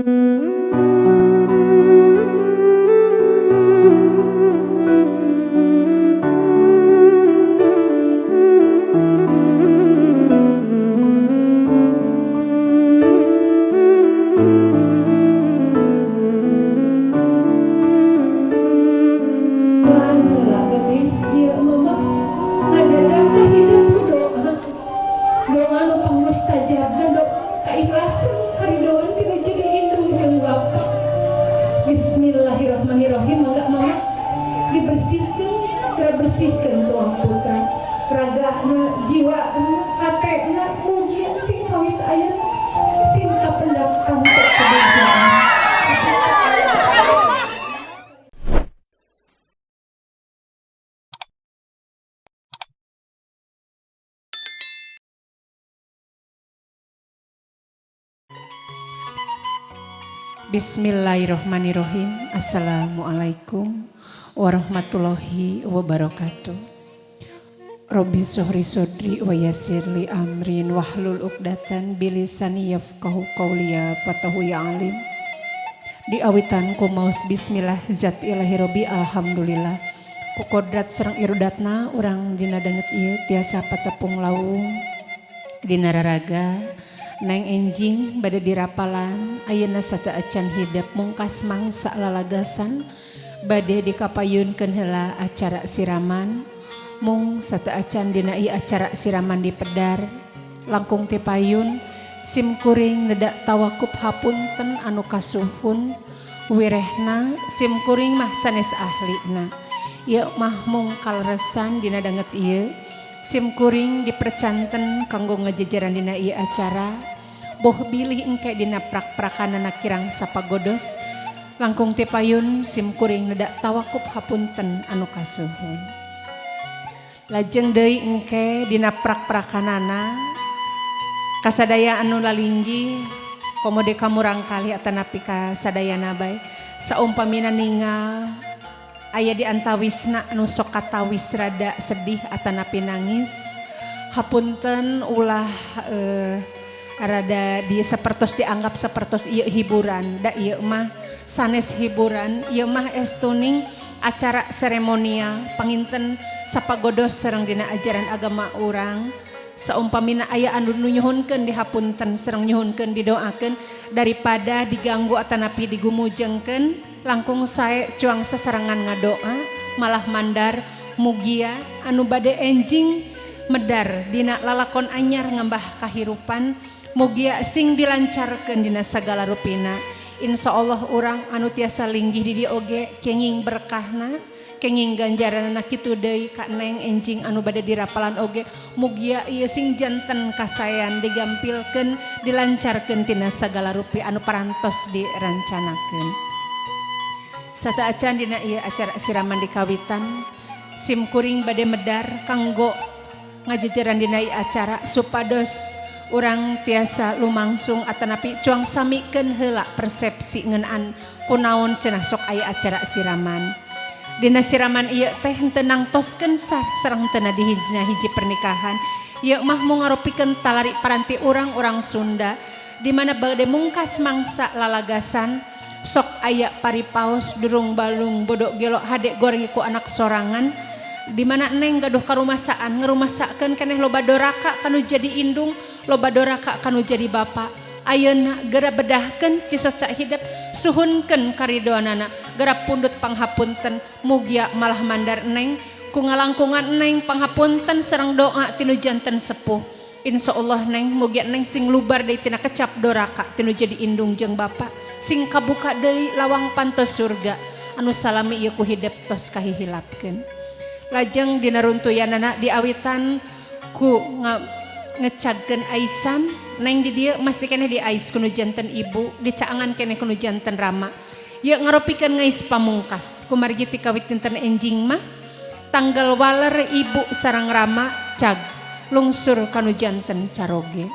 Geulis ieu mah ngajajang teh hidup ku doa. Doa nu pangmustajabna, doa kaikhlasan, karidoan tina jadi indung jeung bapa. Bismillahirrahmanirrahim. Mangga, Mama, dibersihkan, geura bersihkeun tuang putra, ragana, jiwana, hatena, mugia sing kawit ayeuna sing kapendak kanto kebahagiaan. Bismillahirrahmanirrahim. Assalamualaikum warahmatullahi wabarakatuh. Robbi shrahli sodri wa yassirli amri wahlul uqdatan bilisani yafqahu qawli ya fatahu ya alim. Diawitan ku maos bismillah zat ilahi robbi, alhamdulillah. Ku kodrat sareng irodatna urang dina danget ieu tiasa patepung lawung dina raraga neng enjing bade dirapalan ayeuna sateuacan hidep mungkas mangsa lalagasan bade dikapayunkeun heula acara siraman. Mung sateuacan dina ieu acara siraman dipedar, langkung ti payun sim kuring nedak tawakup hapunten anu kasuhun. Wirehna sim kuring mah sanes ahlina, ieu mah mung kaleresan dina danget ieu sim kuring dipercanten kanggo ngajejeran dina ieu acara. Boh bilih engke dina prak-prakanana kirang sapagodos, langkung ti payun sim kuring nedak tawakup hapunten anu kasuhun. Lajeng deui engke dina prak-prakanana kasadaya anu lalinggi komode kamurangkali atanapi kasadayana bae, saumpamina ningal aya di antawisna anu sok katawis rada sedih atanapi nangis, hapunten, ulah rada di sapertos dianggap sapertos ieu hiburan. Da ieu mah sanes hiburan, ieu mah estuning acara seremonial. Panginten sapagodos sareng dina ajaran agama urang, saumpamina aya anu nyuhunkeun dihapunten sareng nyuhunkeun didoakeun, daripada diganggu atanapi digumujengkeun, langkung sae cuang sasarengan ngadoa malah mandar. Mugia anu bade enjing medar dina lalakon anyar ngambah kahirupan, mugia sing dilancarkeun dina sagala rupina. Insyaallah urang anu tiasa linggih di dieu oge kenging berkahna, kenging ganjaranna. Kitu deui ka neng enjing anu bade dirapalan oge, mugia ieu sing janten kasaean, digampilkeun, dilancarkeun tina sagala rupi anu parantos dirancanakeun. Sateuacan dina ieu acara siraman di kawitan, sim kuring bade medar kanggo ngajejeran dina ieu acara supados urang tiasa lumangsung atanapi cuang samikeun heula persepsi ngeunaan kunaon cenah sok aya acara siraman. Dina siraman ieu teh henteu nangtoskeun sah sareng henteu di hijina hiji pernikahan. Ieu mah mau ngaropikeun talari paranti urang-urang Sunda di mana bade mungkas mangsa lalagasan sok aya paripaos durung balung bodok gelo hade goreng ku anak sorangan, di mana neng gaduh karumasaan ngerumasakeun keneh loba doraka kanu jadi indung, loba doraka kanu jadi bapa. Ayeuna geura bedahkeun cisoca hidep, suhunkeun karidoanana, geura pundut panghapunten. Mugia malah mandar neng ku ngalangkungan neng panghapunten sareng doa tinu janten sepuh. Insyaallah neng, mugia neng sing lubar deui tina kecap doraka tinu jadi indung jeung bapa, sing kabuka deui lawang pantos surga anu salami ieu ku hidep tos kahihilapkeun. Lajeng dina runtuyanana diawitan ku ngecagkeun aisan. Neng di dieu masih keneh di ais kuno janten ibu, dicaangan keneh kuno janten rama. Ieu ngaropikeun ngais pamungkas kumargi ti kawit dinten enjing mah tanggal waler ibu sareng rama cag lungsur kanu janten caroge.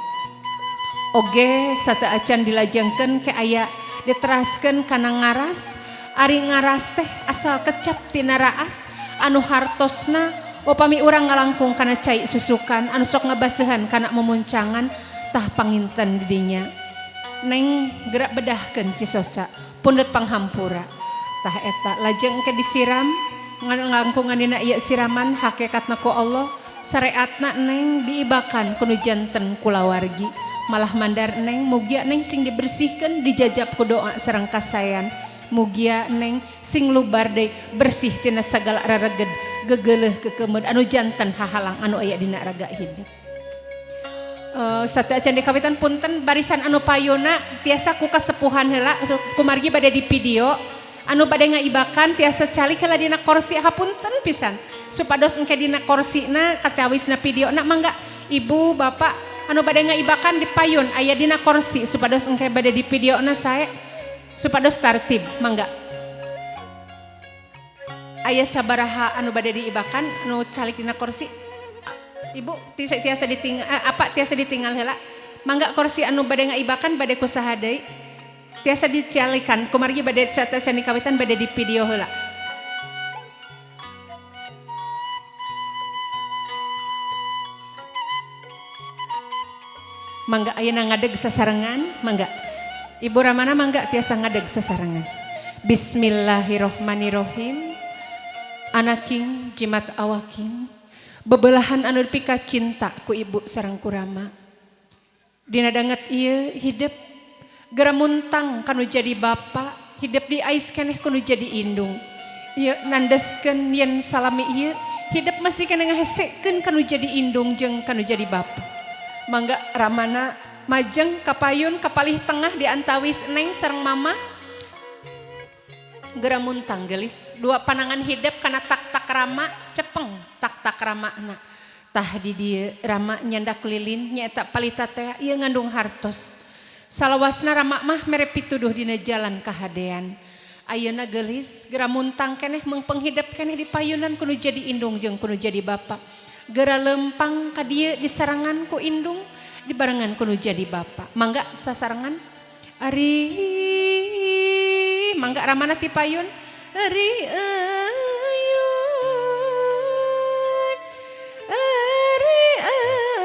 Oge sateuacan dilajengkeun ke aya diteraskeun kana ngaras. Ari ngaras teh asal kecap tina raas anu hartosna upami urang ngalangkung kana cai susukan anu sok ngabaseuhan kana mumuncangan. Tah, panginten didinya Neng gerak bedahkeun cisoca pundut panghampura. Tah eta lajeng ke disiram ngalangkungan dina ieu siraman hakikatna ku Allah syariatna neng diibakan kuno janten kulawargi. Malah mandar neng mugia neng sing dibersihkeun dijajab ku doa sareng kasayan. Mugia neng sing lubar deui bersih tina sagala rareged gegeleuh kekemeud anu janten hahalang anu aya dina raga hidup. Sateuacan di kawitan punten barisan anu payuna tiasa ku kasepuhan heula kumargi bade di video anu bade ngaibakan tiasa calik heula dina korsi hapunten pisan supados engke dina korsina katawisna videona mangga ibu bapak anu bade ngaibakan di payun aya dina korsi supados engke bade di videona sae supados tartib mangga aya sabaraha anu bade diibakan anu calik dina korsi. Ibu tiasa ditinggal apa tiasa ditinggal heula mangga korsi anu bade ngaibakan bade ku saha deui tiasa dicalikan kumargi bade sateuacan di kawitan bade di video heula. Mangga ayeuna ngadeg sasarengan mangga Ibu Ramana mangga tiasa ngadeg sasarengan. Bismillahirrohmanirrohim. Anaking jimat awaking bebelahan anu pika cinta ku ibu sareng ku Rama. Dina danget ieu hidep gera muntang kanu jadi bapa, hidep diais keneh kanu jadi indung. Ieu nandeskeun yen salami ieu hidep masih keneh ngahesekeun kanu jadi indung jeung kanu jadi bapa. Mangga Ramana majeng kapayun kapalih tengah di antawis neng sareng mama. Gera muntang gelis dua panangan hidep kana tak-tak Rama cepeng tak-tak Rama na. Tah di dieu Rama nyandak lilin nyaeta palita teh ieu ngandung hartos. Salawasna Rama mah mere pituduh dina jalan kahadean. Ayeuna gelis gera muntang keneh mengpenghidep keneh di payunan kudu jadi indung jeung kudu jadi bapa. Gera lempang ka dieu disarangan ku indung dibarengan kudu jadi bapa. Mangga sasarengan ari mangga Ramana ti payun ari ayun ari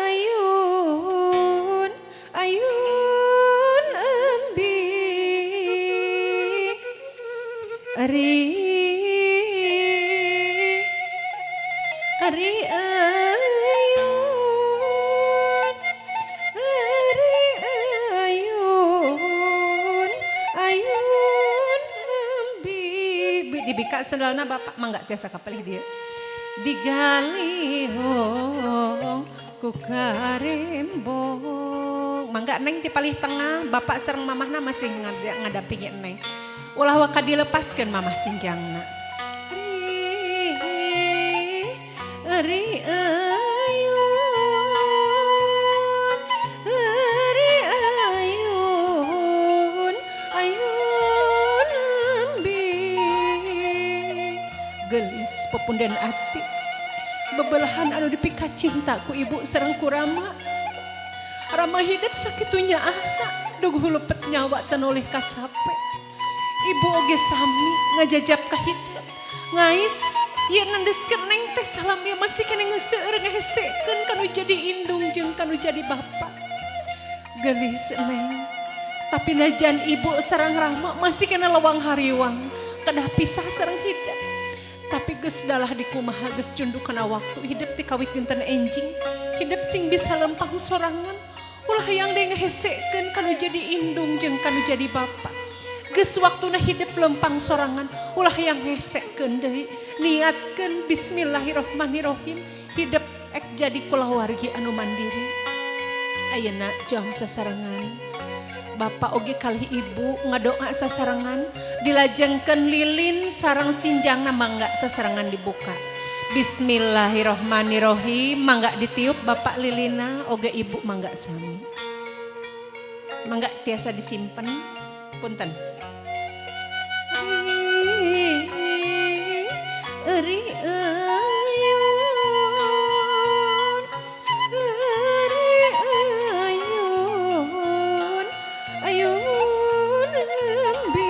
ayun ayun embi ari ari ayun ari ayun ayun embi dibika sendalna bapak mangga tiasa kapalih dia digalihong ku karembong mangga neng ti palih tengah bapak sareng mamahna masih ngadampingi neng ulah waka dilepaskeun mamah sinjangna ari ayun ari ayun ayun embi gelis pepunden ati bebelahan anu dipika cinta ku ibu sareng ku Rama. Rama hidup sakitunya anak duh lepet nyawa tenolih kacape. Ibu oge sami ngajajab ka hidup ngais ieu nandeskeun neng teh salami masih keneh seueur ngahesekeun kanu jadi indung jeung kanu jadi bapa. Gelis neng tapi najan ibu sareng Rama masih keneh lewang hariwang kedah pisah sareng hidup. Tapi geus dalah dikumaha geus cunduk kana waktu hidup ti kawit dinten enjing hidup sing bisa lempang sorangan ulah hayang deui ngahesekeun kanu jadi indung jeung kanu jadi bapa. Geus waktuna hidup lempang sorangan ulah hayang ngesekeun deui niatkeun bismillahirrahmanirrahim hidup ek jadi kulawargi anu mandiri. Ayeuna juang sasarengan bapak oge kalih ibu ngadoa sasarengan dilajengkeun lilin sareng sinjangna mangga sasarengan dibuka. Bismillahirrahmanirrahim mangga ditiup bapak lilina oge ibu mangga sami. Mangga tiasa disimpen punten. Ari ayun ari ayun ayun embi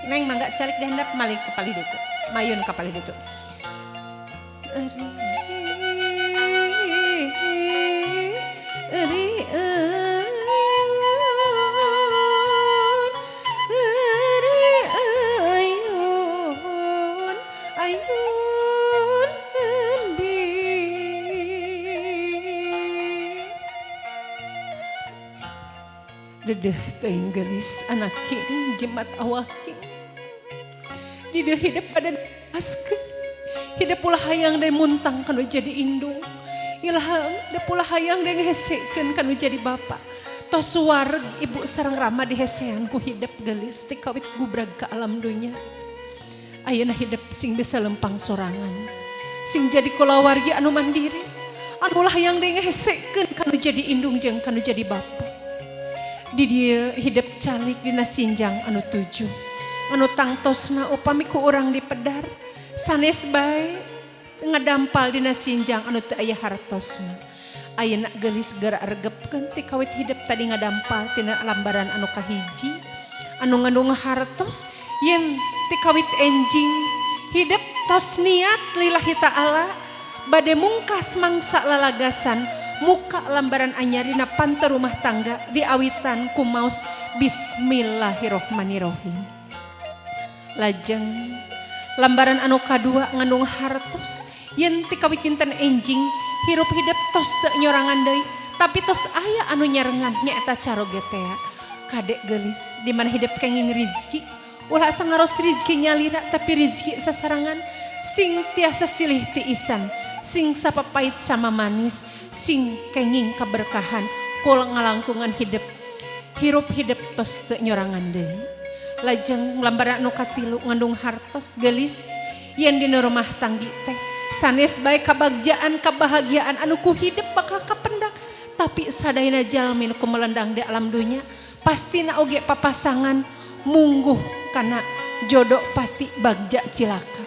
neng mangga calik dihandap malih kapalih ditu mayun kapalih ditu ari ari ayun Dedeh teuing geulis anak king jimat awaking. Di dieu hidep pada paskeun. Hidep ulah hayang deui muntang kanu jadi indung. Ilham hidep ulah hayang deui ngehesekeun kanu jadi bapa. Tos wareg ibu sareng rama dihesean ku hidep geulis ti kawit gubrag ka alam dunya. Ayeuna hidep sing bisa lempang sorangan. Sing jadi kulawargi anu mandiri. Anu ulah hayang deui ngehesekeun kanu jadi indung jeung kanu jadi bapa. Di dieu hidep calik dina sinjang anu 7. Anu tangtosna upami ku urang dipedar sanes bae ngadampal dina sinjang anu teu aya hartosna. Ayeuna geulis geura regepkeun ti kawit hidep tadi ngadampal tina lambaran anu kahiji anu ngandung hartos yen ti kawit enjing hidep tos niat lillahi ta'ala bade mungkas mangsa lalagasan muka lambaran anyar dina panto rumah tangga diawitan ku maos bismillahirrohmanirrohim. Lajeng lambaran anu kadua ngandung hartos yen ti kawit dinten enjing hirup hidep tos teu nyorangan deui tapi tos aya anu nyarengan nyaeta caroge tea. Kadek geulis di mana hidep kenging rizki ulah asa ngaros rizki nyalira tapi rizki sasarangan sing tiasa silih tiisan sing sapapait sama manis sing kenging keberkahan kul ngalangkungan hidep hirup hidep tos teu nyorangan deui. Lajeng lambaran anu katilu ngandung hartos geulis yen dina rumah tanggi teh sanes bae kabagjaan kebahagiaan anu ku hidep bakal kapendak tapi sadayana jalmi nu kumelendang di alam dunya pastina oge papasangan mungguh kana jodoh pati bagja cilaka.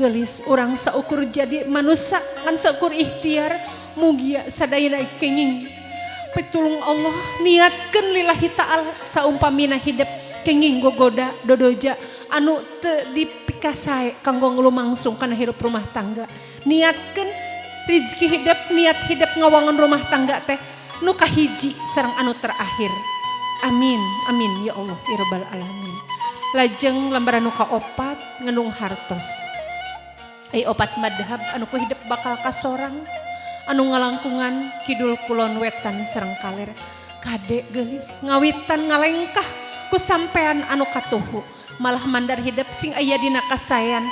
Geulis urang saukur jadi manusia ngan saukur ikhtiar mugia sadayana kenging pitulung Allah niatkeun lillahi ta'ala saumpamina hidep kenging gogoda dodoja anu teu dipikasae kanggo nglumangsung kana hirup rumah tangga. Niatkeun rizki hidep niat hidep ngawangun rumah tangga teh nu kahiji sareng anu terakhir. Amin amin ya Allah ya rabbal alamin. Lajeng lambaran nu kaopat ngandung hartos. Ai opat madhab anu ku hidep bakal kasorang anu ngalangkungan kidul kulon wetan sareng kaler. Kade geulis ngawitan ngalengkah ku sampean anu katuhu malah mandar hidep sing aya dina kasayan.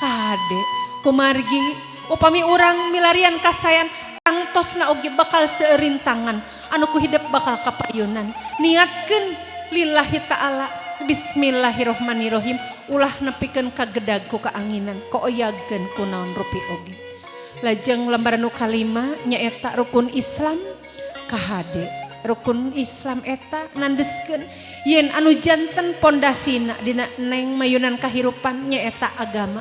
Kade kumargi upami urang milarian kasayan tangtosna oge bakal seurintangan anu ku hidep bakal kapayunan. Niatkeun lillahi ta'ala bismillahirrohmanirrohim ulah nepikeun kagedag ku kaanginan kooyagkeun ku naon rupi oge. Lajeng lembaran nu kalima nyaeta rukun Islam. Kahade rukun Islam eta nandeskeun yen anu janten pondasina dina neng mayunan kahirupan nyaeta agama.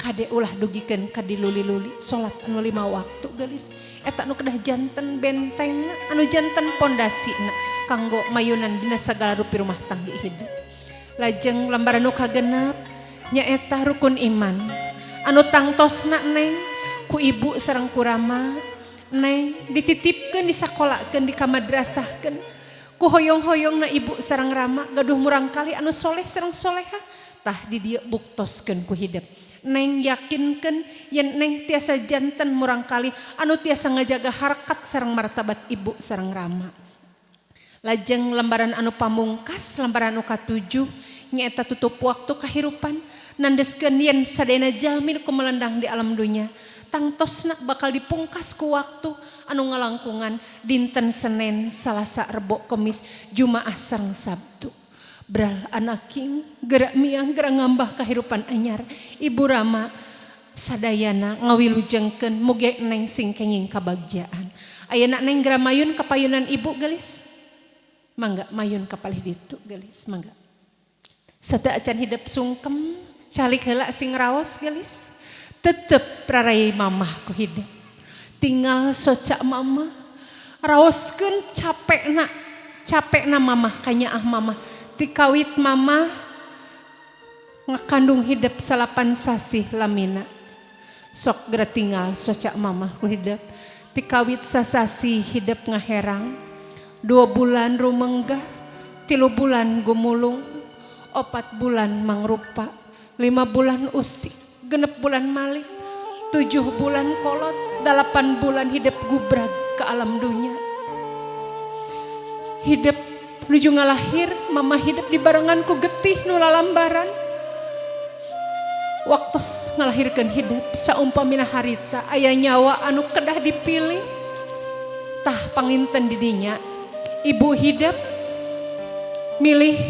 Kade ulah dugikeun ka diluli-luli salat anu 5 waktu geulis eta anu kedah janten bentengna anu janten pondasina kanggo mayunan dina sagala rupi rumah tangga hidup. Lajeng lembaran nu kagenep nyaeta rukun iman anu tangtosna neng ku ibu sareng ku rama neng dititipkeun disakolakeun dikamadrasahkeun ku hoyong-hoyongna ibu sareng rama gaduh murangkali anu soleh sareng solehah tah di dieu buktoskeun ku hidep. Neng yakinkeun yen neng tiasa janten murangkali anu tiasa ngajaga harkat sareng martabat ibu sareng rama. Lajeng lembaran anu pamungkas lembaran anu katujuh nyaeta tutup waktu kahirupan nandeskeun yen sadayana jalmi nu kumelendang di alam dunya tangtosna bakal dipungkas ku waktu anu ngalangkungan dinten Senin, Salasa, Rebo, Kemis, Jumaah sareng Sabtu. Bral anaking gerak miang gerak ngambah kahirupan anyar ibu rama sadayana ngawilujengkeun muge neng sing kenging kabagjaan. Ayeuna neng geura mayun kapayunan ibu geulis. Mangga mayun kapalih ditu geulis mangga. Sateu acan hidep sungkem calik heula sing raos geulis. Tetep rarai mamah ku hidep. Tinggal soca mamah raoskeun capekna capekna mamah kanyaah mamah. Tikawit mamah ngakandung hidep 8 sasih lamina. Sok geura tinggal soca mamah ku hidep. Tikawit sasasi hidep ngaherang. 2 bulan rumenggah, 3 bulan gumulung, 4 bulan mangrupa, 5 bulan usik, 6 bulan malik, 7 bulan kolot, 8 bulan hidep gubrag ke alam dunia. Hidep Nuju ngalahir mama hidup dibarengan ku getih nu lalambaran. Waktos ngalahirkeun hidup saumpamina harita aya nyawa anu kedah dipilih. Tah panginten didinya ibu hidup milih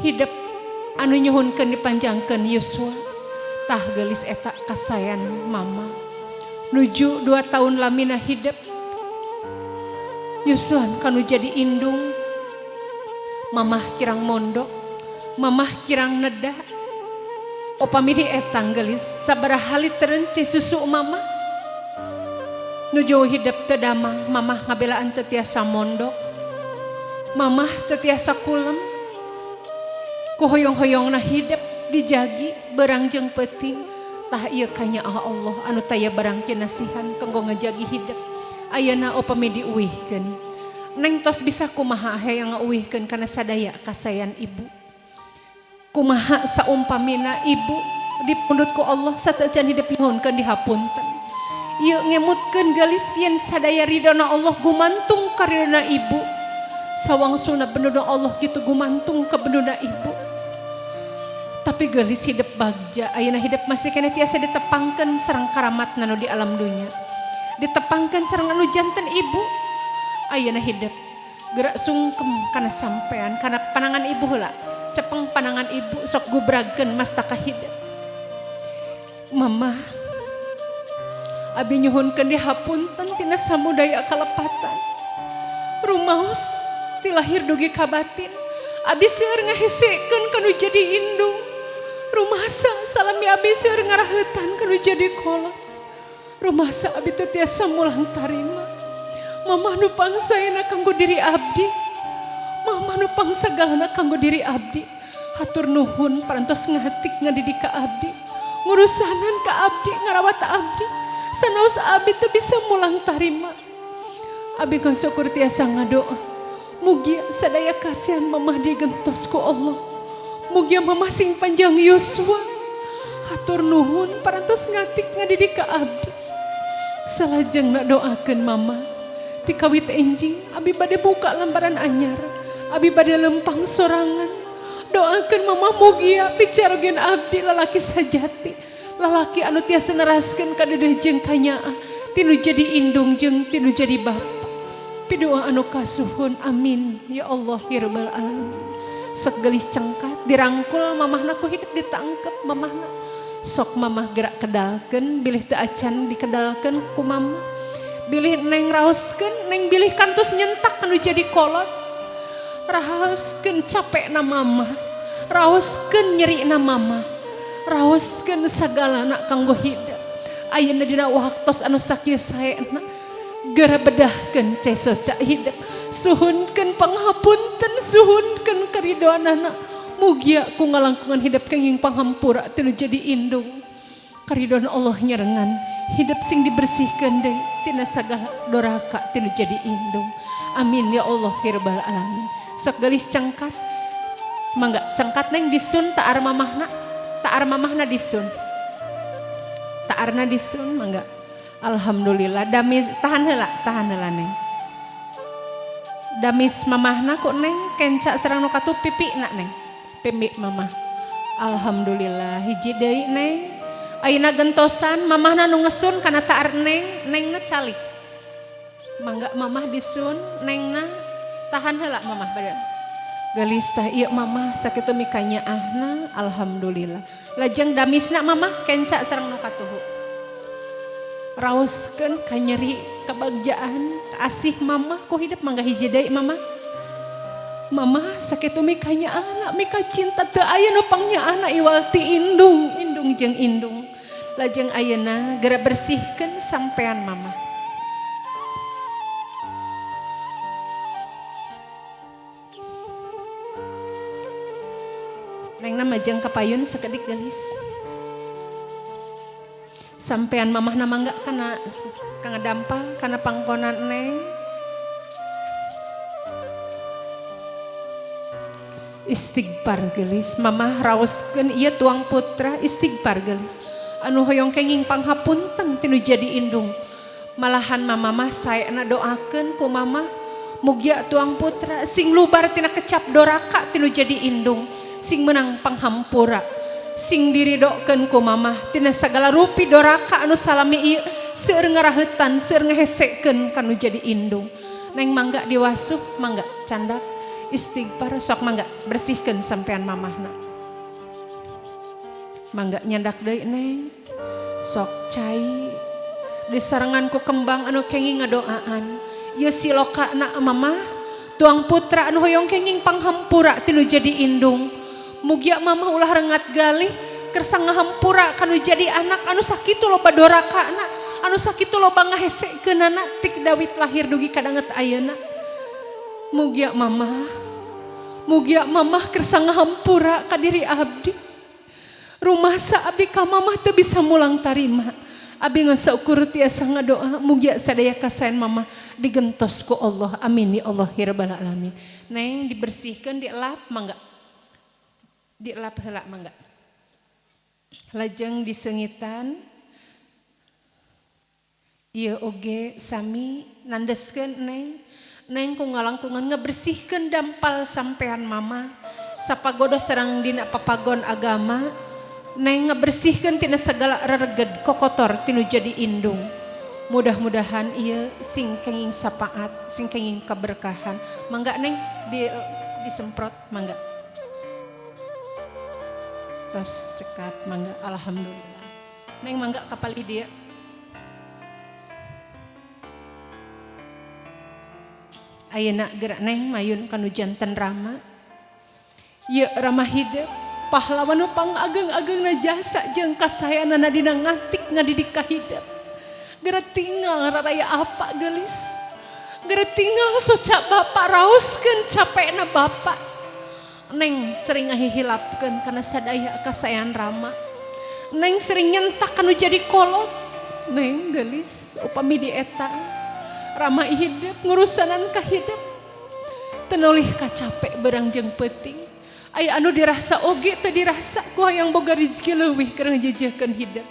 hidup anu nyuhunkeun dipanjangkeun yuswa. Tah geulis eta kasayan mama. Nuju 2 tahun lamina hidup nyusuan kanu jadi indung. Mamah kirang mondok, mamah kirang neda. Opami di etang gelis sabaraha litereun cai susu mama. Nuju hidup teu damang, mamah ngabelaan teu tiasa mondok. Mamah teu tiasa kulem. Ku hoyong-hoyongna hidup dijagi berang jeung peuting. Tah ieu kanyaah Allah anu taya barang kinasihan kanggo ngajagi hidup. Ayeuna upami diuihkeun. Neng tos bisa kumaha hayang ngauihkeun kana sadaya kasayan ibu. Kumaha saumpamina ibu dipundhut ku Allah sateuacan hidup nyuhunkeun dihapunten. Ieu ngemutkeun geulis yen sadaya ridona Allah gumantung ka ridona ibu. Sawangsuna benduna Allah kitu gumantung ka benduna ibu. Tapi geulis hidup bagja, ayeuna hidup masih keneh tiasa ditepangkeun sareng karamatna nu di alam dunya. Ditepangkeun sareng anu janten ibu. Ayeuna hidup gerak sungkem kana sampean, kana panangan ibu heula. Cepeng panangan ibu sok gubragkeun mastaka hidup. Mama abi nyuhunkeun dihapunten tina samudaya kalepatan. Rumaos ti lahir dugi ka batin. Abi seueur ngahesekeun kanu jadi indung. Rumasa salami abi seueur ngaraheutan kanu jadi kolot. Rumasa abi teu tiasa mulang tarima. Mama nu pangsaena kanggo diri abdi. Mama nu pangsagalana kanggo diri abdi. Hatur nuhun parantos ngatik ngadidik ka abdi. Ngurusanan ka abdi, ngarawat abdi. Sanaos abdi teu bisa mulang tarima. Abi ngasukur tiasa ngadoa. Mugia sadaya kasihan mamah digentos ku Allah. Mugia mamah sing panjang yuswa. Hatur nuhun parantos ngatik ngadidik ka abdi. Salajengna doakeun mama. Ti kawit enjing abi bade buka lembaran anyar. Abi bade lempang sorangan. Doakeun mama mugia picarogeun abdi lalaki sajati. Lalaki anu tiasa neraskeun kadeudeung jeung kanyaah. Tinu jadi indung jeung tinu jadi bapa. Pidoa anu kasuhun amin ya Allah ya rabbal alamin. Sok geulis cengkat dirangkul mamahna ku hidup ditangkep mamahna. Sok mamah gerak kedalkeun bilih teu acan dikedalkeun ku mama. Bilih neng raoskeun neng bilih kantos nyentak anu jadi kolot. Raoskeun capekna mama, raoskeun nyerina mama, raoskeun sagalana kanggo hidup. Ayeuna dina waktos anu sakieu saena geura bedahkeun cesos cak hidup. Suhunkeun panghapunten, suhunkeun karidoanana. Mugia ku ngalangkungan hidup kenging panghampura teu jadi indung. Karidoan Allah nyerengan hidup sing dibersihkeun deui tina sagala doraka tinu jadi indung. Amin ya Allah ya rabbal alamin. Sok geulis cengkat. Mangga cengkat neng disun taar mamahna. Taar mamahna disun. Taarna disun mangga. Alhamdulillah damis tahan heula neng. Damis mamahna ku neng kenca sareng nu katuh pipina neng. Pipi mamah. Alhamdulillah hiji deui neng. Ayeuna gentosan mamahna nu ngesun kana taar neng, nengna calik. Mangga mamah disun, nengna tahan heula mamah badan. Geulis tah ieu mamah sakitu mikanyaahna alhamdulillah. Lajeng damisna mamah kenca sareng nu katuhu. Raoskeun kanyeri kabagjaan kaasih mamah ku hidup mangga hiji deui mamah. Mamah sakitu mikanyaahna mika cinta teu aya nu pangnyaahna iwal ti indung, indung jeung indung. Lajeng ayeuna geura bersihkeun sampean mamah. Nengna majeng kapayun sakedik geulis. Sampean mamahna mangga kana kang dampal kana pangkonan neng. Istighfar geulis mamah raoskeun ieu tuang putra istighfar geulis. Anu hoyong kenging panghapunten tinu jadi indung. Malahan mama mah saena doakeun ku mama. Mugia tuang putra sing lubar tina kecap doraka tinu jadi indung, sing menang panghampura, sing diridokeun ku mamah tina sagala rupi doraka anu salami ieu seueur ngarahetan, seueur ngehesekeun kanu jadi indung. Neng mangga diwasuh, mangga candak istighfar, sok mangga bersihkeun sampean mamahna. Mangga nyandak deui neng. Sok cai disarengan ku kembang anu kenging ngadoaan. Ieu siloka na mamah tuang putra anu hoyong kenging panghampura tinu jadi indung. Mugia mamah ulah rengat galih kersa ngahampura kanu jadi anak anu sakitu loba dorakana, anu sakitu loba ngahesekeunana tik dawit lahir dugi kadanget ayeuna. Mugia mamah, mugia mamah kersa ngahampura ka diri abdi. Rumasa abdi ka mamah teu bisa mulang tarima. Abi ngan saukur tiasa ngadoa mugia sadaya kasayan mamah digentos ku Allah. Amin ya Allah ya rabbal alamin. Neng dibersihkan, dielap mangga. Dielap heula mangga. Lajeng disengitan. Ieu oge sami nandeskeun neng. Neng ku ngalangkungan ngebersihkeun dampal sampean mama. Sapagodo sareng dina papagon agama. Neng ngebersihkeun tina segala rereged kokotor tinu jadi indung. Mudah-mudahan ieu sing kenging sapaat, sing kenging keberkahan. Mangga neng disemprot mangga. Tos cekap mangga, alhamdulillah. Neng mangga kapali dia. Ayeuna gerak neng mayun kanu janten Rama. Ieu Rama hidep pahlawan nu pangageng-agengna jasa jeung kasayanana dina ngatik ngadidik ka hidep. Geura tinggal raraya apa geulis. Geura tinggal soca bapak raoskeun capekna bapak. Neng sering ngahihilapkeun kana sadaya kasayan Rama. Neng sering nyentak kanu jadi kolot. Neng geulis upami di eta Rama hidep ngurusanan ka hidep. Teu nolih kacapek berang jeung peuting. Aya anu dirasa oge teu dirasa ku hayang boga rezeki leuwih keur ngejejehkeun hidep.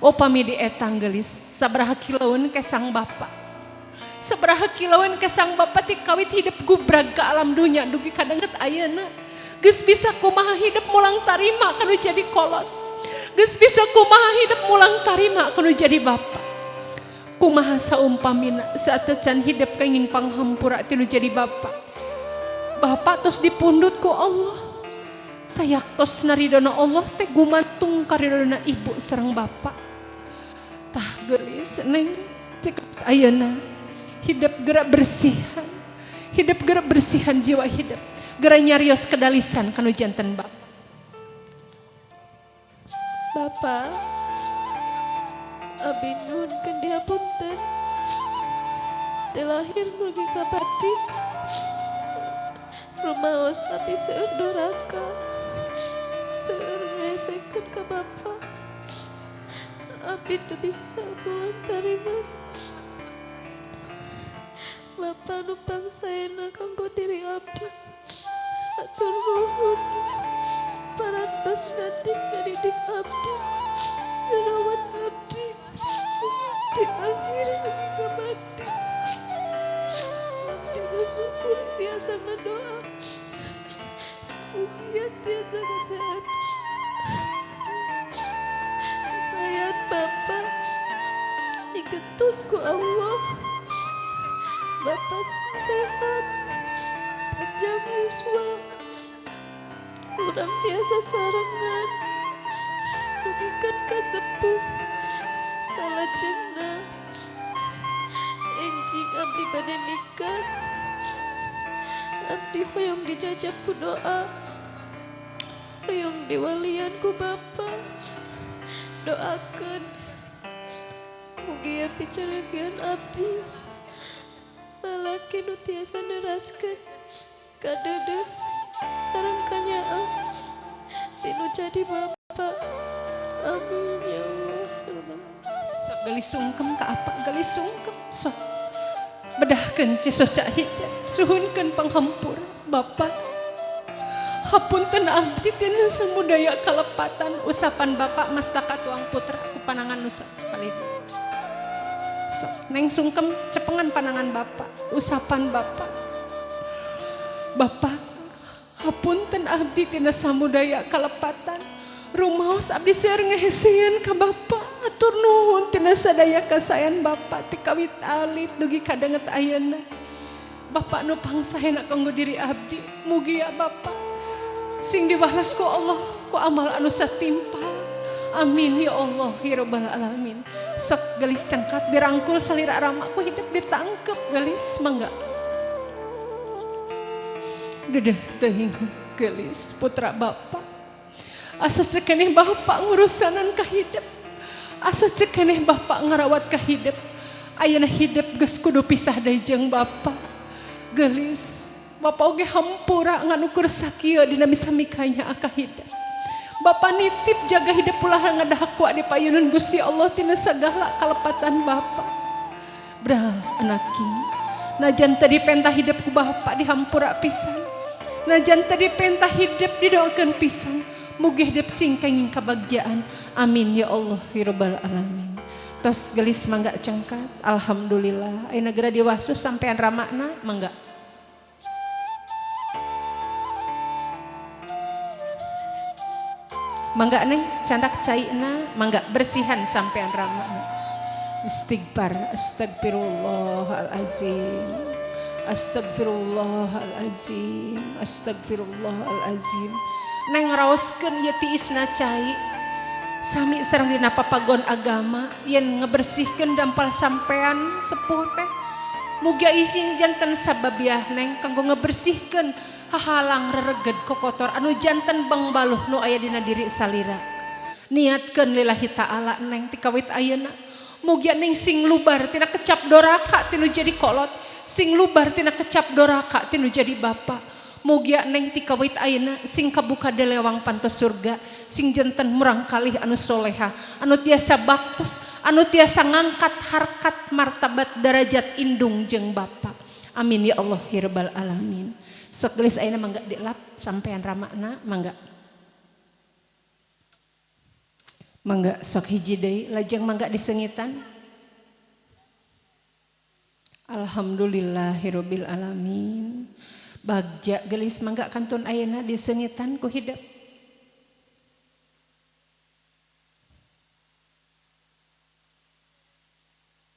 Upami di etang geulis sabaraha kiloeun kesang bapa. Sabaraha kiloeun kesang bapa ti kawit hidep gubrag ka alam dunya dugi kadanget ayeuna. Geus bisa kumaha hidep mulang tarima kanu jadi kolot. Geus bisa kumaha hidep mulang tarima kanu jadi bapa. Kumaha saumpamina saatecan hidep kenging panghampura tinu jadi bapa. Bapak tos dipundut ku Allah. Sayaktos naridona Allah teh gumantung karidona ibu sareng bapak. Tah geulis neng cekap ayeuna hidep gerak bersihan. Hidep gerak bersihan jiwa hidep. Gerak nyarios kedalisan kanu janten bapak. Bapak abi nuhunkeun dihapunten. Teu lahir mugi ka batin. Rumaos abi seueur doraka. Seueur ngaesekeun ka bapa. Abi teu bisa pulang tarima. Bapa nu pangsaena kanggo diri abdi. Hatur nuhun. Parantos ngatik ngadidik abdi. Ngarawat abdi. Di akhir dugi ka mati. Abdi bersyukur tiasa ngadoa. Mugia tiasa kasehat. Kasayan Bapa digentos ku Allah. Bapa sehat, panjang yuswa. Urang tiasa sarengan. Dugikeun ka sepuh. Salajengna enjing abdi bade nikah. Abdi hoyong dijajab ku doa. Hoyong diwalian ku bapa. Doakeun mugia picaregeun abdi. Salaki nu tiasa neraskeun kadeudeuh sareng kanyaah tinu jadi bapa. Amin ya Allah. Sok geulis sungkem ka apa geulis sungkem sok bedahkeun cesoca hidep suhunkeun panghampura bapa. Hapunten abdi tina samudaya kalepatan usapan bapak mastaka tuang putra ku panangan nusa palih. Sok neng sungkem cepengan panangan bapak, usapan bapak. Bapak hapunten abdi tina samudaya kalepatan. Rumaos abdi seueur ngehesean ka bapak. Atur nuhun tina sadaya kasayan bapak ti kawit alit dugi ka danget ayeuna. Bapak nu pangsaena kanggo diri abdi. Mugia bapak sing diwalas ku Allah ku amal anu satimpal. Amin ya Allah ya rabbal alamin. Sok gelis cengkat dirangkul salira rama ku hidup ditangkep gelis mangga. Dedeh teuing gelis putra bapak. Asa cekeneh bapak ngurusanan ka hidup. Asa cekeneh bapak ngarawat ka hidup. Ayeuna hidup geus kudu pisah deui jeung bapak. Gelis bapak oge hampura ngan ukur sakieu dina misamikanya ka hidup. Bapak nitip jaga hidup ulah ngadahakwa di payunun Gusti Allah tina sagala kalepatan bapak. Bral anaki, najan tadi pentah hidup ku bapak dihampura pisan. Najan tadi pentah hidup didoakeun pisan. Mugi hidup sing kenging kabagjaan. Amin ya Allah ya rabbal alamin. Tos gelis mangga cengkat. Alhamdulillah. Ayeuna geura diwasuh sampean ramakna mangga. Mangga neng candak caina, mangga bersihan sampean ramana. Istighfar, astagfirullahalazim, astagfirullahalazim, astagfirullahalazim. Neng raoskeun ieu tiisna cai. Sami sareng dina papagon agama yen ngebersihkeun dampal sampean sepuh teh. Mugia ising janten sababiah neng kanggo ngebersihkeun hahalang rereged kokotor anu janten bangbaluh nu aya dina diri salira. Niatkeun lillahi ta'ala neng ti kawit ayeuna. Mugia neng sing lubar tina kecap doraka tinu jadi kolot, sing lubar tina kecap doraka tinu jadi bapa. Mugia neng ti kawit ayeuna sing kabuka delewang pantos surga, sing janten murang kalih anu soleha, anu tiasa baktos, anu tiasa ngangkat harkat martabat darajat indung jeung bapa. Amin ya Allah ya rabbal alamin. Sok gelis ayeuna mangga dilap sampean ramakna mangga. Mangga sok hiji deui lajeng mangga disengitan. Alhamdulillahirabbil alamin. Bagja gelis mangga kantun ayeuna disengitan ku hidep.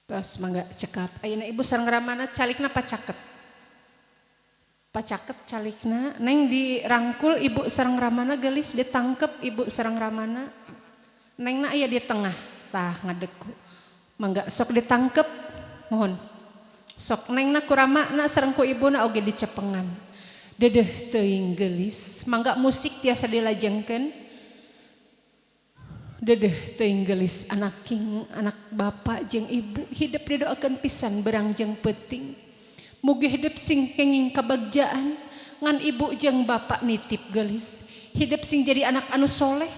Tos mangga cekap. Ayeuna ibu sareng ramana calikna pacaket. Pacaket calikna neng dirangkul ibu sareng ramana gelis ditangkep ibu sareng ramana. Nengna aya di tengah tah ngadeku. Mangga sok ditangkep mohon. Sok nengna ku ramana sareng ku ibuna oge dicepengan. Dedeh teuing gelis mangga musik tiasa dilajengkeun. Dedeh teuing gelis anak king anak bapak jeung ibu hidup didoakeun pisan berang jeung peuting. Mugi hidup sing kenging kabagjaan ngan ibu jeung bapak nitip gelis. Hidup sing jadi anak anu soleh,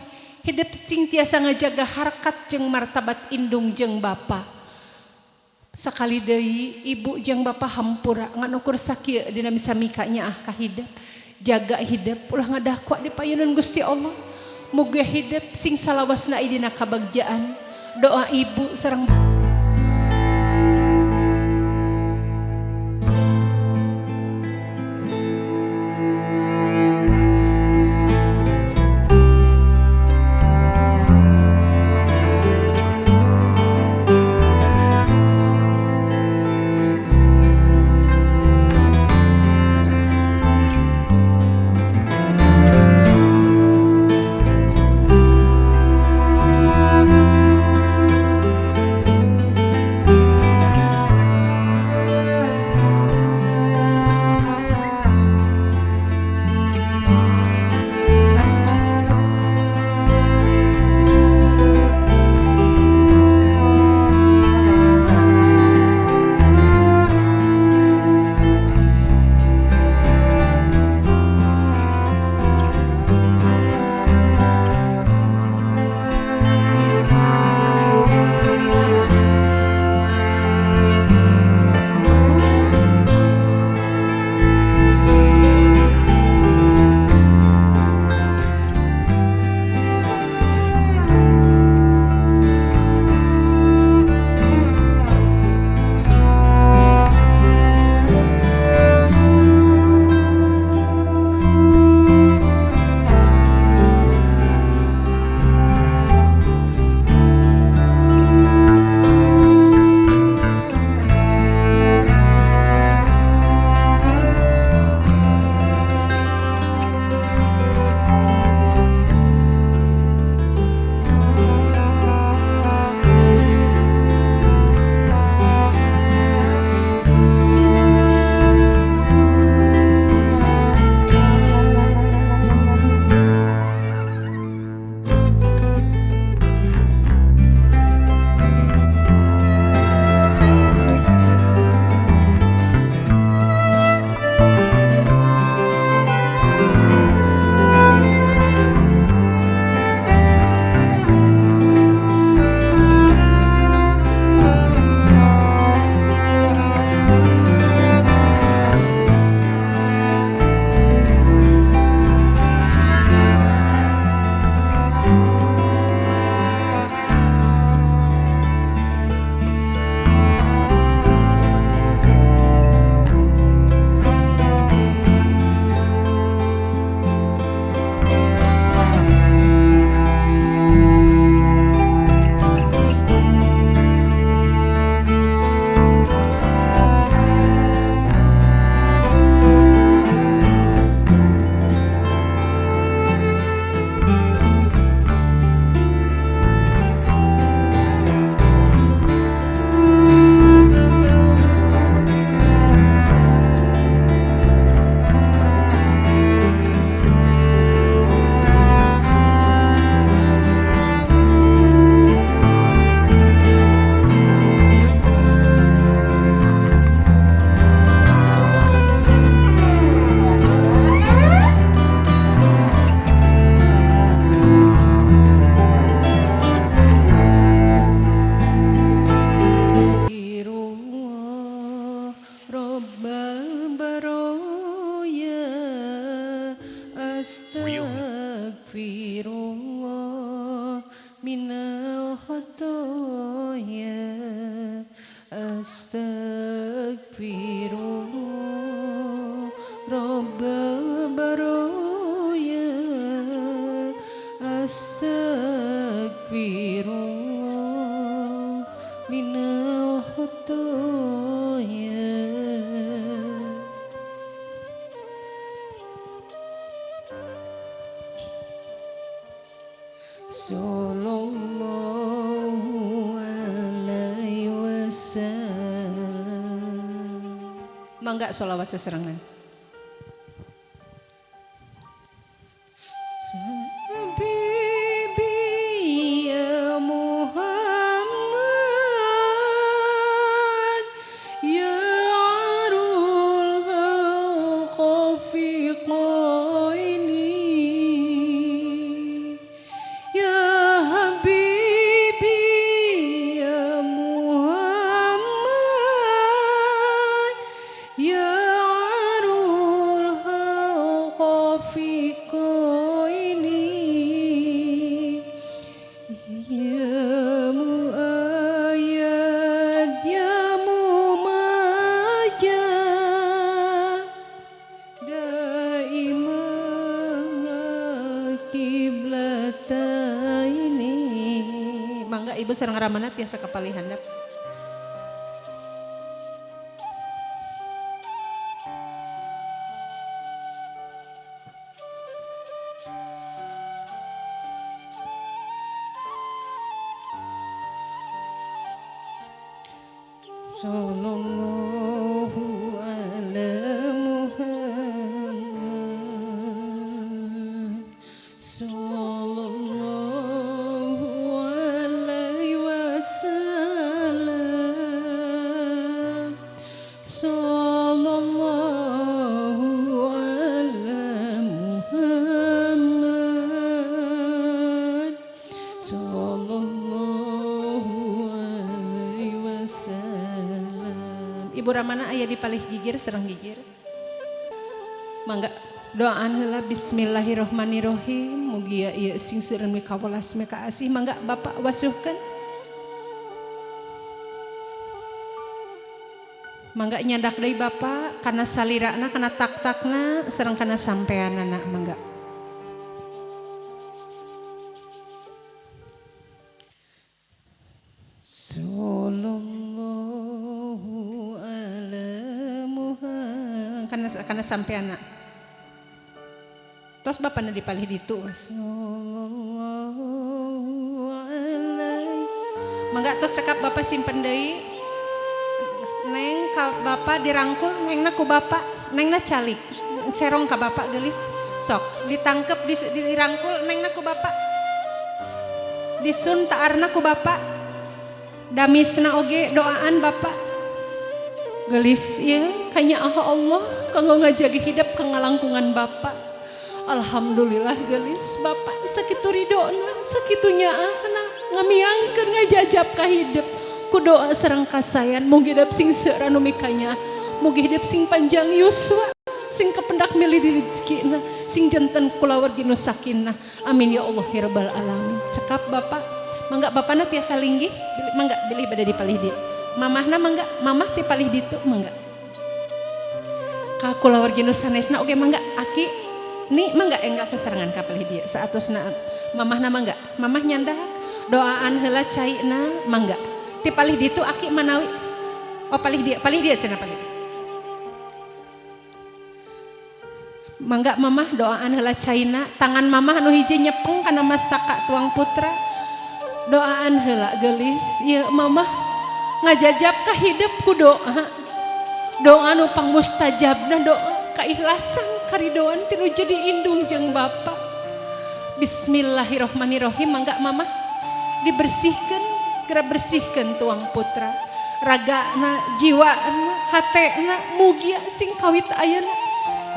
hidup sing tiasa ngajaga harkat jeung martabat indung jeung bapa. Sakali deui ibu jeung bapa hampura ngan ukur sakieu dina misamika nyaah ka hidup. Jaga hidup ulah ngadakwa di payunan Gusti Allah. Mugi hidup sing salawasna dina kabagjaan. Doa ibu sareng Astaghfirullah minal khotoya. Astaghfirullah Rabbal baroya. Astaghfirullah minal khotoya. Sallallahu alaihi wasallam. Mangga sholawat seserangan. Habibi ya Muhammad ya arul khafiqaini ya Habibi ya Muhammad ya arul khafiqaini ya muayyad ya mumajjad daiman kiblataini. Mangga ibu sareng ramana tiasa kapalih handap. Sallallahu ala Muhammad. Sallallahu alaihi wasallam. Sallallahu ala Muhammad. Sallallahu alaihi wasallam. Ibu Ramana aya di palih gigir sareng gigir. Mangga doaan heula bismillahirrahmanirrahim. Mugia ieu sing seureun mi kawelas mi kaasih. Mangga Bapak wasuhkeun. Mangga nyandak deui Bapak kana salirana, kana tak-takna sareng kana sampeanana mangga. Sallallahu ala Muhammad kana sampeanna. Tos bapana dipalih ditu. Sallallahu alaihi. Mangga tos cekap Bapak simpen deui. Neng ka Bapak dirangkul, nengna ku Bapak, nengna calik. Serong ka Bapak geulis. Sok ditangkep dirangkul nengna ku Bapak. Disun taarna ku Bapak. Damisna oge doaan Bapak. Gelis ieu kanyaah Allah kanggo ngajagi hidep ka ngalangkungan Bapak. Alhamdulillah gelis Bapak sakitu ridona, sakitu nyaahna ngamiangkeun ngajajab ka hidep ku doa sareng kasayan mugi hidep sing seueur anu mikanya, mugi hidep sing panjang yuswa, sing kependak milih di rezekina, sing janten kulawargi nu sakinah. Amin ya Allah ya rabbal alamin. Cekap Bapak, mangga bapana tiasa linggih, mangga bilih bade dipalih di. Mamahna mangga, mamah ti palih ditu mangga. Ka kulawargi nu sanesna oge mangga aki ni mangga enggal seserangan ka palih dieu saatosna mamahna mangga, mamah nyandak doaan heula caina mangga. Ti palih ditu aki manawi. Oh palih dieu cenah palih. Mangga mamah doaan heula caina, tangan mamah anu hiji nyepeng kana mastaka tuang putra. Doaan heula geulis ieu mamah ngajajab ka hidep ku doa. Doa nu pangmustajabna doa kaikhlasan karidoan tinu jadi indung jeung Bapa. Bismillahirrahmanirrahim. Mangga mamah dibersihkeun, geura bersihkeun tuang putra. Ragana, jiwana, hatena mugia sing kawit ayeuna,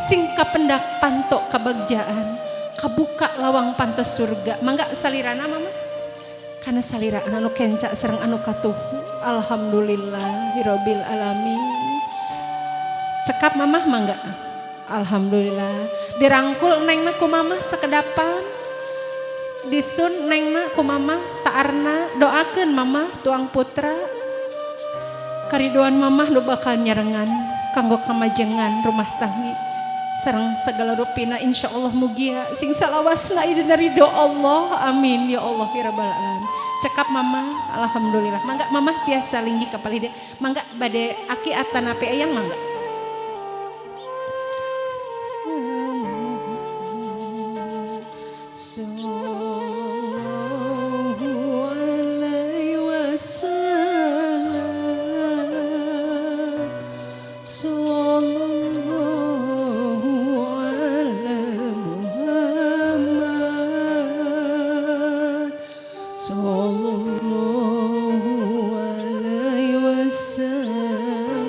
sing kapendak panto kabagjaan, kabuka lawang panto surga. Mangga salirana mamah. Kana salirana anu kenca sareng anu katuhu. Alhamdulillahirabbil alamin. Cekap mamah mangga. Alhamdulillah. Dirangkul nengna ku mamah sekedapan. Disun nengna ku mamah taarna, doakeun mamah tuang putra. Karidoan mamah nu bakal nyarengan kanggo kamajengan rumah tanggi sareng segala rupina insyaallah mugia sing salawasna dina ridho Allah. Amin ya Allah ya rabbal alamin. Cekap mama, alhamdulillah. Mangga mamah tiasa linggih ka palih dieu. Mangga bade aki atanapi eyang mangga. Sallallahu alaihi wasallam. Sallallahu ala Muhammad. Sallallahu alaihi wasallam.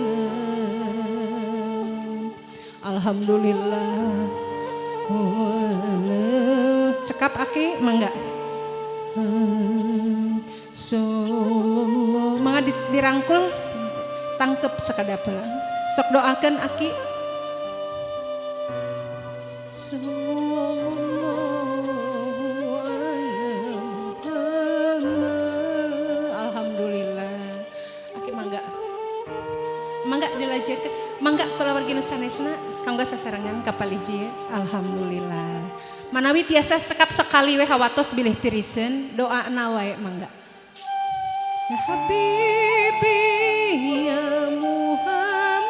Alhamdulillah. Cekap aki mangga. Sallallahu mangga dirangkul tangkep sakadap heula. Sok doakeun aki. Sallallahu alaihi Muhammad. Alhamdulillah. Aki mangga. Mangga dilajekeun. Mangga kulawargi nu sanesna kanggo sasarengan ka palih dieu. Alhamdulillah. Manawi tiasa cekap sekali we hawatos bilih tiriseun, doana wae mangga. Ya Habibi ya Muhammad.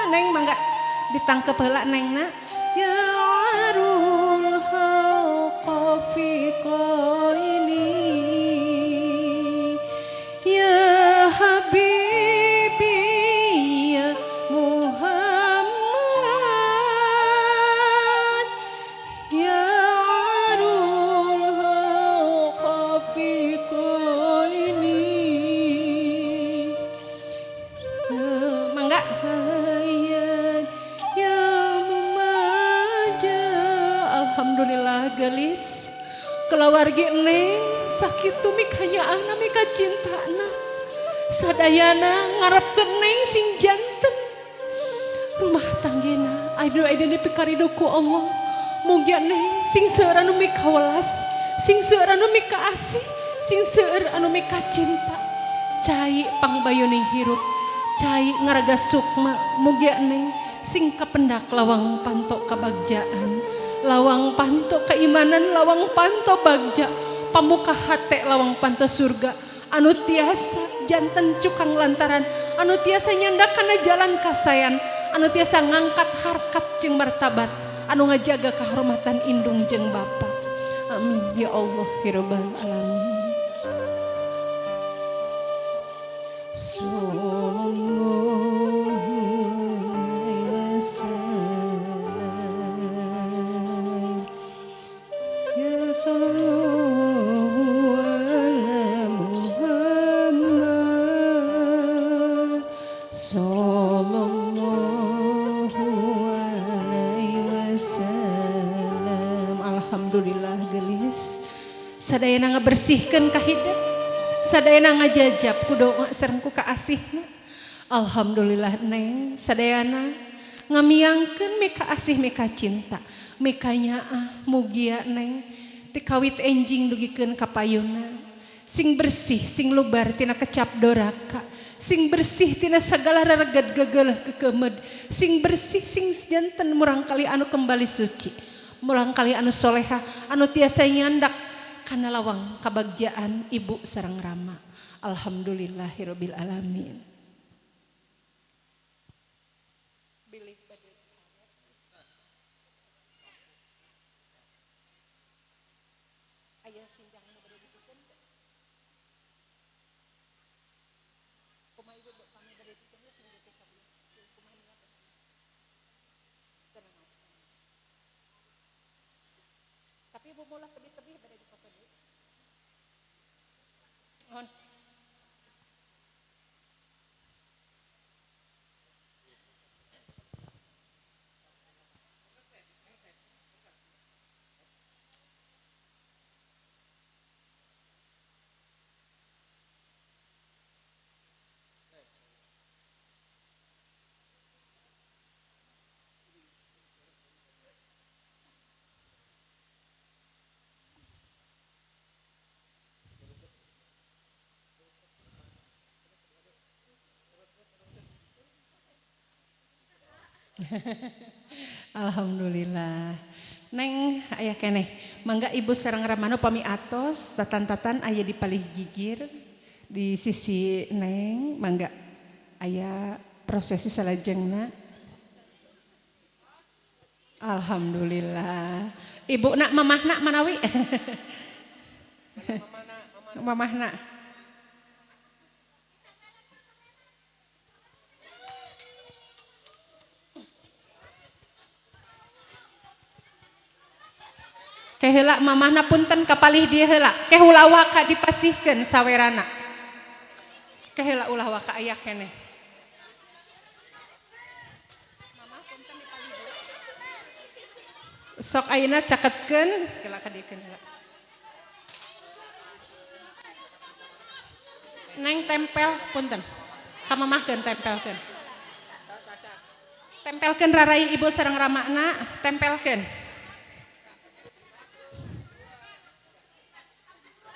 Neng mangga ditangkep heula nengna. Ya arul haqa fi qaini. Ya Habibi ya Muhammad. Ya arul haqa fi qaini. Mangga hayat ya mumaja. Alhamdulillah gelis kulawargi neng sakitu mikanyaahna mika cintana sadayana ngarepkeun neng sing janten rumah tanggina aduh ayeuna dipikarido ku Allah. Mugia neng sing seueur anu mikawelas, sing seueur anu mikaasih, sing seueur anu mikacinta. Cai pangbayuning hirup, cai ngaraga sukma. Mugia neng sing kapendak lawang panto kabagjaan, lawang panto keimanan, lawang panto bagja, pamuka hate lawang panto surga. Anu tiasa janten cukang lantaran, anu tiasa nyandak kana jalan kasayan, anu tiasa ngangkat harkat jeung martabat, anu ngajaga kahormatan indung jeung bapa. Amin ya Allah ya rabbal alamin. Sallallahu alaihi wasallam. Ya sallallahu ala Muhammad. Sallallahu alaihi wasallam. Alhamdulillah gelis sadayana ngabersihkeun kahidep, sadayana ngajajab ku doa sareng ku kaasihna. Alhamdulillah neng sadayana ngamiangkeun mika asih mika cinta mika nyaah. Mugia neng tikawit enjing dugikeun ka payuna sing bersih sing lubar tina kecap doraka, sing bersih tina sagala rereged gegeleh kekemed, sing bersih sing janten murangkali anu kembali suci, murangkali anu soleha, anu tiasa nyandak kana lawang kabagjaan ibu sareng rama. Alhamdulillahirabbil alamin. Tapi ibu maulah tebih-tebih pada di foto dulu. Mohon. Alhamdulillah. Neng aya keneh. Mangga ibu sareng ramana pami atos tatan-tatan aya di palih gigir di sisi Neng, mangga aya prosesi salajengna. Alhamdulillah. Ibu nak mamahna manawi? Mamahna. Ke heula mamahna punten kapalih dieu heula. Ke ulah waka dipasihkeun sawerana. Ke heula ulah waka aya keneh. Mamah punten dipalih dieu. Sok ayeuna caketkeun, kela ka dieu heula. Neng tempel punten. Ka mamahkeun tempelkeun. Tempelkeun rarai ibu sareng ramana, tempelkeun.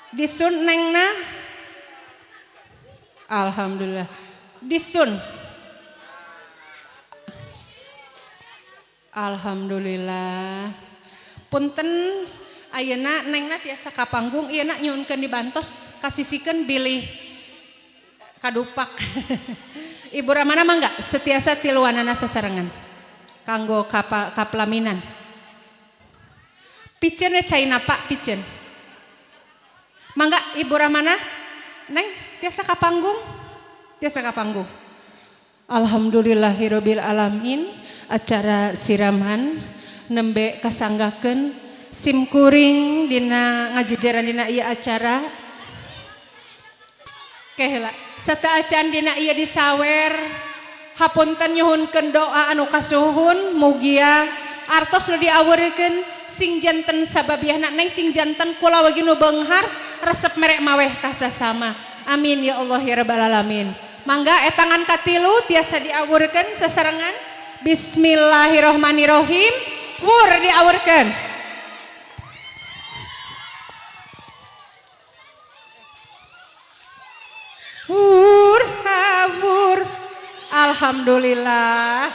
Disun nengna. Alhamdulillah. Disun. Alhamdulillah. Punten ayeuna nengna tiasa ka panggung ieu na nyuhunkeun dibantos kasisikeun bilih kadupak. Ibu ramana mangga setiasa tiluanana sasarengan kanggo kaplaminan. Piceun we cai napa piceun. Mangga Ibu Ramana, Neng tiasa ka panggung, tiasa ka panggung. Alhamdulillahirabbil alamin, acara siraman nembe kasanggakeun sim kuring dina ngajejeran dina ieu acara. Keheula sateuacan dina ieu disawer hapunten nyuhunkeun doa anu kasuhun mugia artos nu diawurkeun sing janten sababiahna Neng sing janten kula wagi nu beunghar resep merek maweh kasasama. Amin ya Allah ya rabbal alamin. Mangga etangan katilu tiasa diawurkeun sasarengan. Bismillahirrahmanirrahim. Wur diawurkeun. Wur hawur. Alhamdulillah.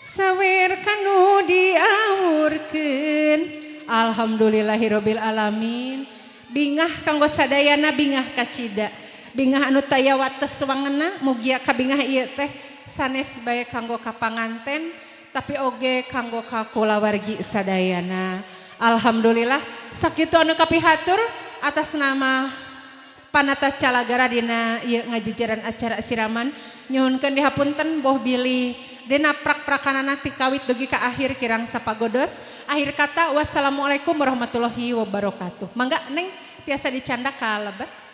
Sawer kanu diawurkeun. Alhamdulillahirabbil alamin. Bingah kanggo sadayana bingah kacida. Bingah anu taya wates wangena mugia kabingah ieu teh sanes bae kanggo ka panganten tapi oge kanggo ka kulawargi sadayana. Alhamdulillah sakitu anu kapihatur atas nama Panata Calagara dina ieu ngajejeran acara siraman nyuhunkeun dihapunten boh bilih dina prak-prakanana ti kawit dugi ka akhir kirang sapagodos. Akhir kata wassalamualaikum warahmatullahi wabarakatuh. Mangga Neng tiasa dicandak ka lebet.